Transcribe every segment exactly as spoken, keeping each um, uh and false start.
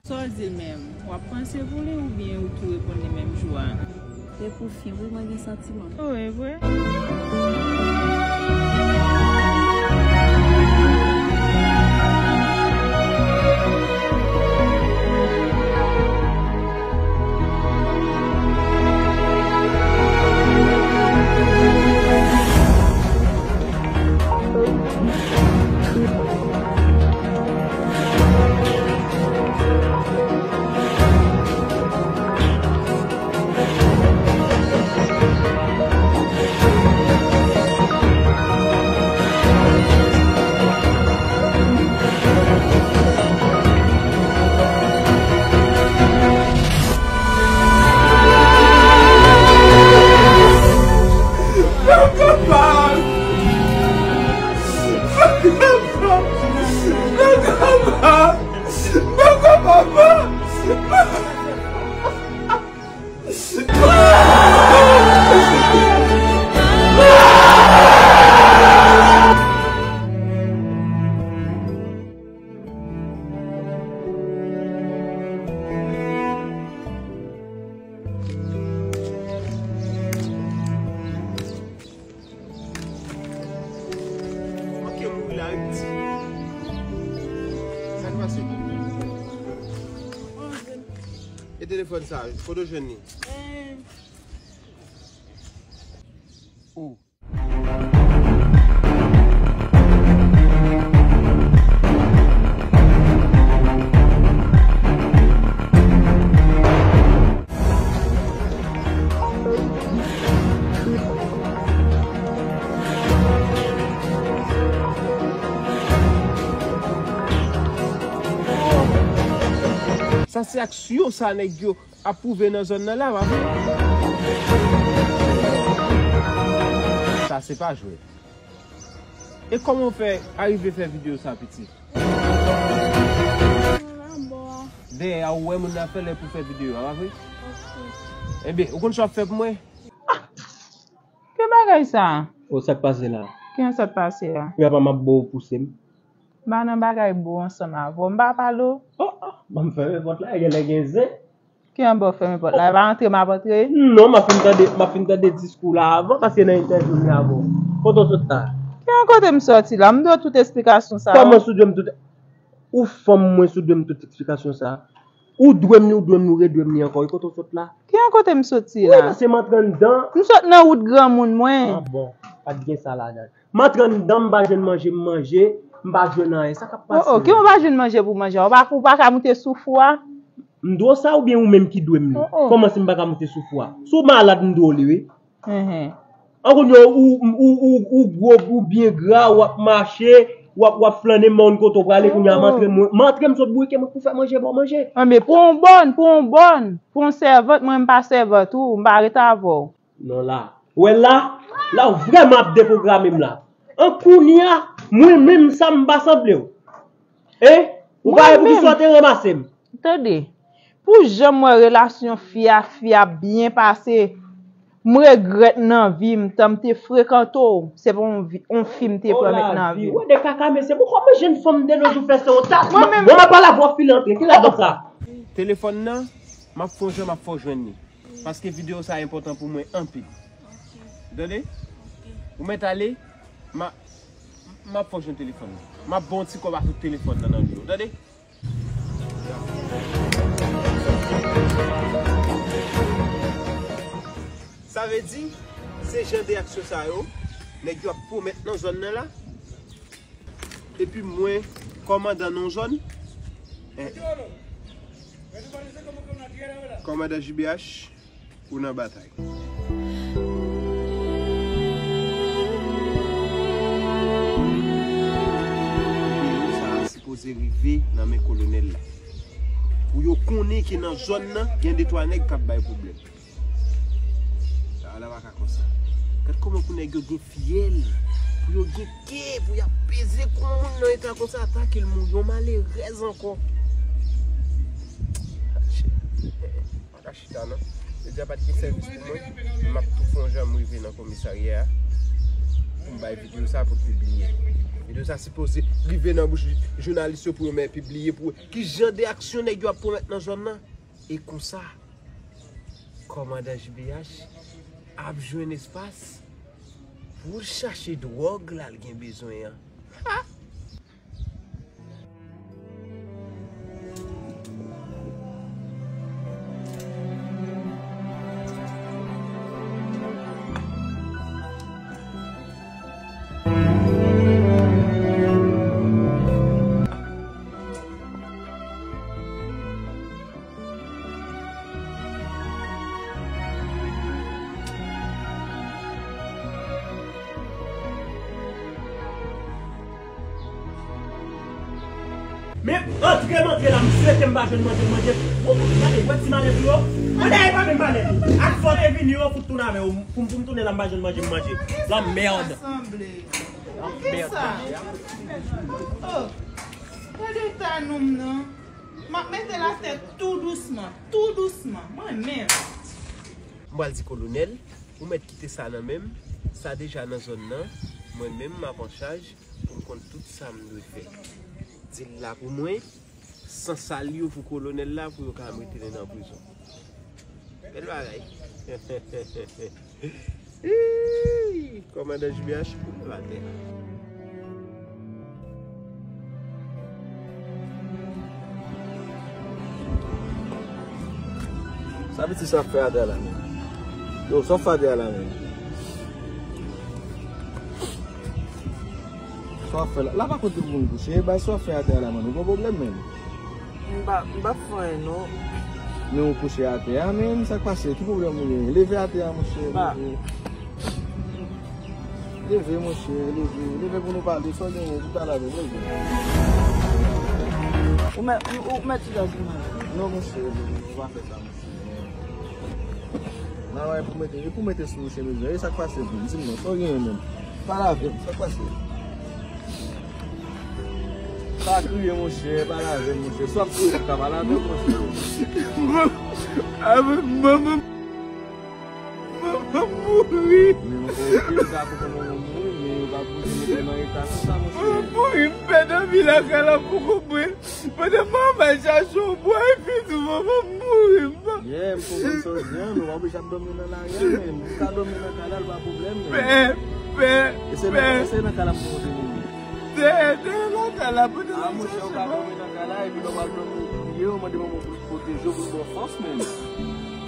Sa w di l menm? W ap panse pou li oubyen ou tou reponn li menm jou a? Se pou fi, wi, mwen gen santiman. O, e vre? Manke mouri la, wi, piti. Sa k pase? E telefòn sa, kote w jwenn li? Oh. Sa se aksyon sa nèg yo ap pwouve nan zòn nan la, w ap. Sa se pa jwèt. E kòman w fè arive fè videyo sa, pitit? Dèyè a, ou wè moun nan fè lè pou fè videyo a, pa vre? Enben, ou konn sa w ap fè pou mwen? Ah! Ki bagay sa? O, sa k pase la? Ki sa k pase a? Papa m ap bo w pouse m. M pa nan bagay bo ansanm avè w. M pa pale w. Oh, oh, ban m fèmen pòt la, genlè gen zen. Ki anba w fèmen pòt la? E pa antre m ap antre? Non, m ap fin tande, m ap fin tande diskou la avan, paske nan entèvyou m li avan. Kote w sot la? Ki an kote m sòti la? M dwe w tout esplikasyon sa yo. Kòman si w dwe m tout? Ou fanm mwen si w dwe m tout esplikasyon sa? Ou dwe m li, ou dwe m li, ou redwe m li ankò. E kote w sot la? Ki an kote m soti la? Wi, paske m antre anndan. M sot nan wout granmoun mwen. Ah bon, pa t gen sa ladan l. M antre anndan, m pa jwenn manje m manje, m pa jwenn anyen. Sa k ap pase? Oh, oh, ki w pa jwenn manje pou w manje? Ou pa, ou pa ka moute sou fou a? M dwe w sa oubyen ou menm ki dwe m li? Oh, oh. Kòman si m pa ka moute sou fou a? Si w malad, m dwe w li, wi. Enhen. An kounye a, ou, ou, ou, ou gwo, ou byen gra, w ap mache, w ap, w ap flannen, m pa konn kote w prale, kounye a, m antre, mwen, m antre, m sot bourike mwen pou fè manje ba w manje. Enben, pou yon bòn, pou yon bòn, pou yon sèvant, mwen, m pa sèvant ou, m pa ret avè w. Non, la. Ou wè la? La, ou vrèman ap depwograme m la. An kounye a, mwen menm sa m pa sanble w. E? Ou pa wè poukisa w te ranmase m? Tande, pou jan m wè relasyon fi a, fi a byen pase, m regrèt nan vi m, tan m te frekante w, se pa yon vi, yon fi m te pran met nan vi m. Ou wè de kaka mesye, pou kòman jèn fanm de nos jours fè se yon ta. Mwen menm. Mwen m ap pale avè w, file antre, ki ladan sa? Telefòn nan, m ap fè yon jan, m ap fè w jwenn li. Paske videyo sa enpòtan pou mwen anpil. Tande? Ou mèt ale, m a, m ap fè w jwenn telefòn nan. M ap ba w yon ti kòb asou telefòn nan nan vi w. Tande? Sa vle di, se jan de aksyon sa yo, nèg yo ap pwomèt nan zòn nan la. Epi mwen, kòmandan nan zòn, eh, kòmandan J B H, ou nan batay. Videyo sa a sipoze rive nan men kolonèl la. Pou yo konnen ke nan zòn nan, gen de twa nèg k ap bay pwoblèm. Sa la pa ka konsa. Gad kòman pou nèg yo gen fyèl, pou yo gen kè, pou y ap peze kou moun nan eta konsa, atake l mouri, yon malerèz ankò. Pa ka chita non. Jodi a pa t gen sèvis pou mwen, men m ap tou fè yon jan m rive nan komisarya a. M bay videyo sa pou l pibliye. Videyo sa sipoze rive nan bouch jounalis yo pou yo mèt pibliye pou ki jan de aksyon nèg yo ap komèt nan zòn nan. E konsa, kòmandan J B H ap jwenn espas pou l chache dwòg la l gen bezwen an. Ha! Men antre m antre la, m swete m pa jwenn manje m manje. Bon, gade, wè ti malèt yo. Mwen dayè pa menm malèt. Ak fò te vini yo, fout tounen avè yo. Pou m, pou m tounen la, m pa jwenn manje m manje. La mèd. Sanble. Kisa? Oh, gade eta nou m nan. M ap mete l atè tou dousman, tou dousman. Mwen menm. M pral di kolonèl, ou mèt kite sa nan men m, sa deja nan zòn nan, mwen menm m ap an chaj pou m konn tout sa m dwe fè. Di l la pou mwen, san sal yo pou kolonèl la, pou yo ka mete l nan prizon. Bèl bagay. Ii, kòmandan J B H pou leve atè a. Sa pitit sa ap fè atè a la menm? Yo, sa w ap fè atè a la menm? Sa w ap fè la? La pa kote pou moun kouche, bay sa w ap fè atè a la menm? Ou gen pwoblèm menm? M pa, m pa fè anyen non. Men ou kouche atè a, men sa k pase? Ki pwoblèm ou gen? Leve atè a, monchè. Ba. Leve. Leve, monchè, leve. Leve pou nou pale. Sa w genyen? Ou ta lave, leve. Ou mèt, ou, ou mèt chita sou mwen. Non, monchè, ou pa fè sa, monchè. Nan wè pou mete, pou mete sou chemiz la. E sa k pase pou m? Di m non, sa w genyen menm? Pale avè m, sa k pase? Pa kriye, monchè, pale avè m, monchè. Si w ap kriye, w ka pale avè m, monchè. Manman, manman, manman mouri. Men mwen konn ke sa pou kòman mwen mouri, men yo pa poze mwen nan eta konsa, monchè. Manman mouri, m pèdi anvi lakay la pou konprann. Pandan manman chache yon bwa, epi tou manman mouri, m pa. Yeah, m konprann sa w di an, men w pa oblije ap dòmi nan lari a, men ou ka dòmi nan kay la, l pa pwoblèm, men. Pè, pè, pè. E se nan, e se nan kay la pou w te mouri. Dèyè, dèyè lakay la, pandan l ap chache bwa. A, monchè, ou ka dòmi nan kay la, epi lè w pral dòmi, ou kriye, ou mande manman pou l pwoteje w, pou l ba w fòs, men.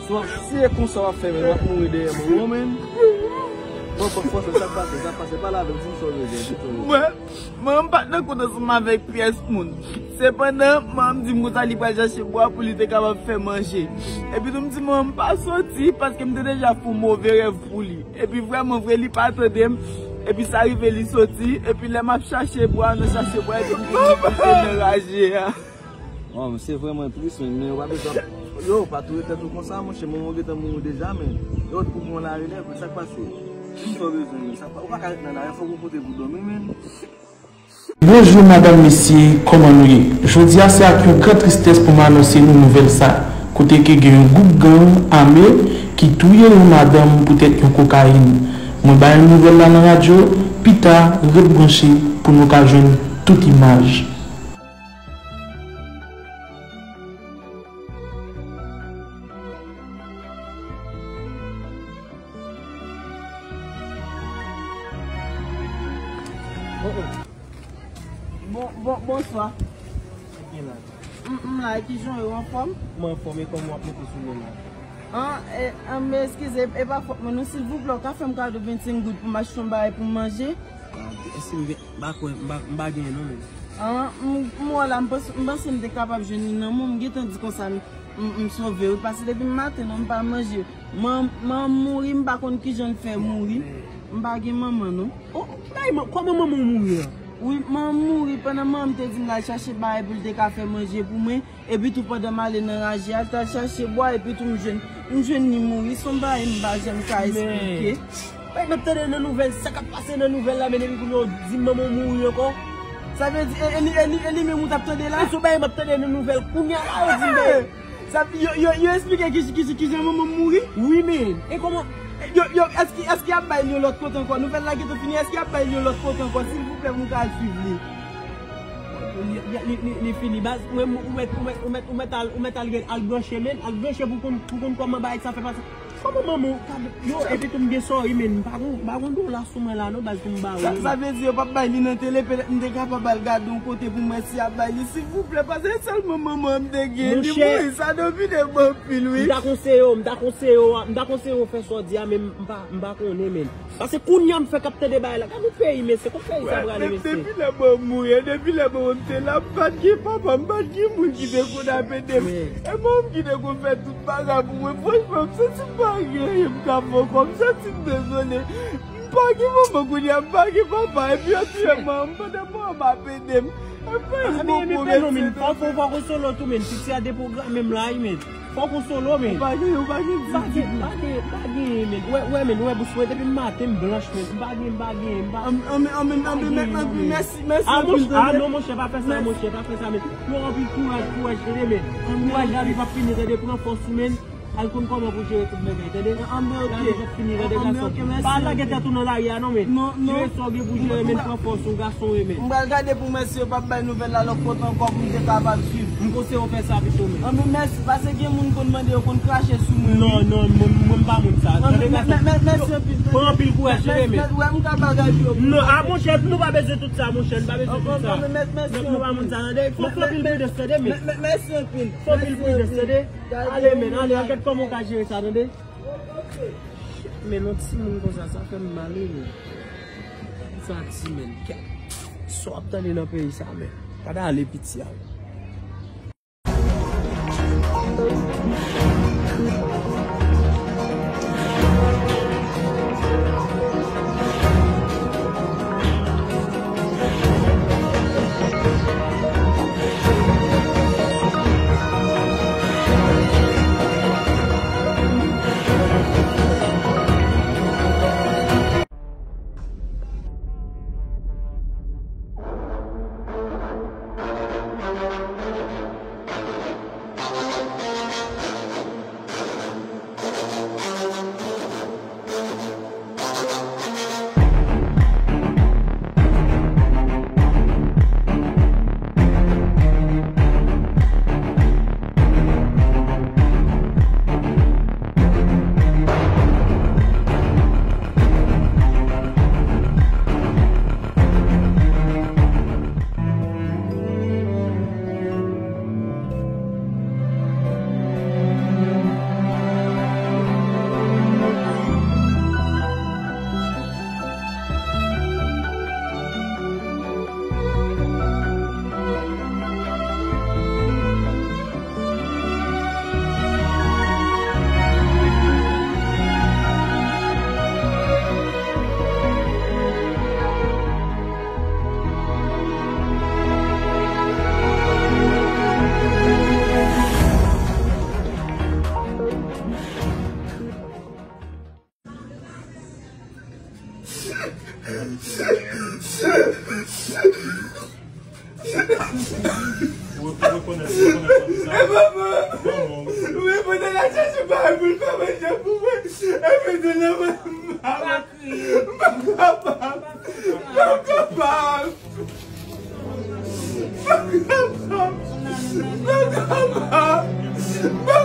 Si w ap, si e konsa w ap fè, men w ap mouri dèyè manman w, men. Bon, fòs, fòs, sa k pase, sa k pase, pale avè m, di m sa w bezwen, di m sa w bezwen. Mwen, mwen, m pa t nan kont ansanm avèk pyès moun. Sepandan, manman m di m konsa li pral chache bwa pou li te kapab fè manje. Epi tou, m di manman m pa soti, paske m te deja fè yon move rèv pou li. Epi vrèman vre, li pa tande m. Epi sa rive, li soti. Epi lè m ap chache bwa, nan chache bwa, epi m te nan raje a. Oh, men se vrèman tris, men, men ou pa bezwen. Yo, pa touye tèt ou konsa, monchè. Manman w gentan mouri deja, men. Yo, pou pran lari nèt, men sa k pase? Ki sa w bezwen, men? Sa pa, ou pa ka ret nan lari a, fòk ou pote pou dòmi, men. Bonjou, madanm, mesye, kòman nou ye? Jodi a, se ak yon gran tristès pou m anonse nou nouvèl sa, kote ke gen yon gwoup gang ame ki touye yon madanm poutèt yon kokayin. Mwen bay nou nouvèl la nan radyo, pita, ret branche pou nou ka jwenn tout imaj. Oh, oh. Bon, bon, bonswa. Ebyen la. M, m la, e kijan w ye, w anfòm? Mwen anfòm, e kòman w ap monte sou mwen la? An, e, an, men eskize, e pa fòt mwen non, silvouplè, w ka fè m kado vennsenk goud pou m achte yon bagay pou m manje? Ah, eske m gen, m pa kwè, m pa, m pa genyen non, men. An, m, m wè la, m panse, m panse m te kapab jwenn li nan men w, m gentan di konsa, m, m, m sove wi, paske depi maten non, m pa manje. Man, manman m mouri, m pa konn kijan l fè mouri. M pa gen manman non. Oh, ki bagay, kòman manman w mouri an? Wi, manman m mouri pandan manman m te di m l al chache bagay pou l te ka fè manje pou mwen. Epi tou pandan m ale nan raje a, l t al chache bwa, epi tou m jwenn, m jwenn li mouri. Se yon bagay m pa janm ka eksplike. Men, bagay m ap tande nan nouvèl, sa k ap pase nan nouvèl la, men depi kounye a w di m manman w mouri ankò. Sa vle di, e, e li, e li, e li menm ou t ap tande la? Se yon bagay m ap tande nan nouvèl kounye a la, yo di m, men, sa, yo, yo, yo eksplike ki, ki, ki, kijan manman m mouri? Wi, men, e kòman? Yo, yo, èske, èske y ap bay li yon lòt kote ankò? Nouvèl la gentan fini, èske y ap bay li yon lòt kote ankò? Silvouplè, pou m ka al swiv li. Li, li, li, li, li fini, baz. Ou menm, ou mèt, ou mèt, ou mèt, ou mèt al, ou mèt al, al branche, men, al branche pou konn, pou konn kòman bagay sa fè pase. Kòman manman w ka, yo, epi tou m gen sòri, men, m pa gon, m pa gon dola sou mwen la, non, baz, pou m ba ou, sa, non. Sa vle di yo p ap bay li nan tele, petèt m te kapab al gade yon kote pou m wè si y ap bay li, silvouplè, paske se sèlman manman m te gen, li mouri, sa domine m anpil, wi. M ta konseye w, m ta konseye w, m ta konseye w fè sa w di a, men m pa, m pa konnen, men. Paske kounye a m fèk ap tande bagay la. Gade yon peyi, mesye, kot peyi sa prale, mesye? Depi lè manman m mouri, depi lè manman m te la, m pa t gen papa, m pa t gen moun ki te konn ap ede m. E manman m ki te konn fè tout bagay pou mwen. Franchman, m santi m pa gen anyen m ka fè ankò. M santi m dezole. M pa gen manman kounye a, m pa gen papa. Epi aktyèlman, m pandan manman m ap ede m. Epi, men, men, men, men, fò, fò, fò w konsole w tou, men. Piti a deprograme m la, wi, men. Fò w konsole w, men. Ou pa gen, ou pa gen, pa gen, pa gen, pa gen, men. Wè, wè, men, wè, bous mwen, depi maten, m blanch, men. M pa gen, m pa gen, m pa gen, men. Mèsi, mèsi anpil, tande. Ah, non, monchè, pa fè sa, monchè, pa fè sa, men. Yo, anpil kouraj, kouraj, tande, men. Kouraj, lavi p ap fini, tande, pran fòs ou, men. Al konn kòman pou jere tout bagay, tande? Anben, ok. Lavi p ap fini, tande, gason. Pa lage tèt ou nan lari a, non, men. Non, non. Jere sa w gen pou jere, men, pran fòs ou, gason, men. M pral gade pou m wè si yo p ap bay nouvèl la lòt kote ankò pou m te kapab swiv. M konseye w fè sa pito, men. Anben, mèsi, paske gen moun konn mande, yo konn krache sou mwen, wi. Non, non, mwen, mwen m pa moun sa. Tande, gason? Mèsi anpil, tande. Pran anpil kouraj, tande, men. Wè, m ka bagay pou yo. Non, a, monchè, nou pa bezwen tout sa, monchè, nou pa bezwen tout sa. Anben, mèsi anpil. Nou pa moun sa, tande? Fò, fò anpil prudans, tande, men. Mèsi anpil. Fò anpil prudans, tande? Ale, men, ale, al gad kòman w ka jere sa, tande? Men yon timoun konsa, sa fè m mal, wi, men. Sa di, men, kèt. Sa w ap tande nan peyi sa, men. Gade ale piti a, men. Ou rekonèt, ou rekonèt sa vizaj? Manman w. Wi, pandan l ap chache bagay pou l fè manje pou mwen. Epi de la, mwen, m pa kapab. M pa kapab. M pa kapab. M pa kapab. M pa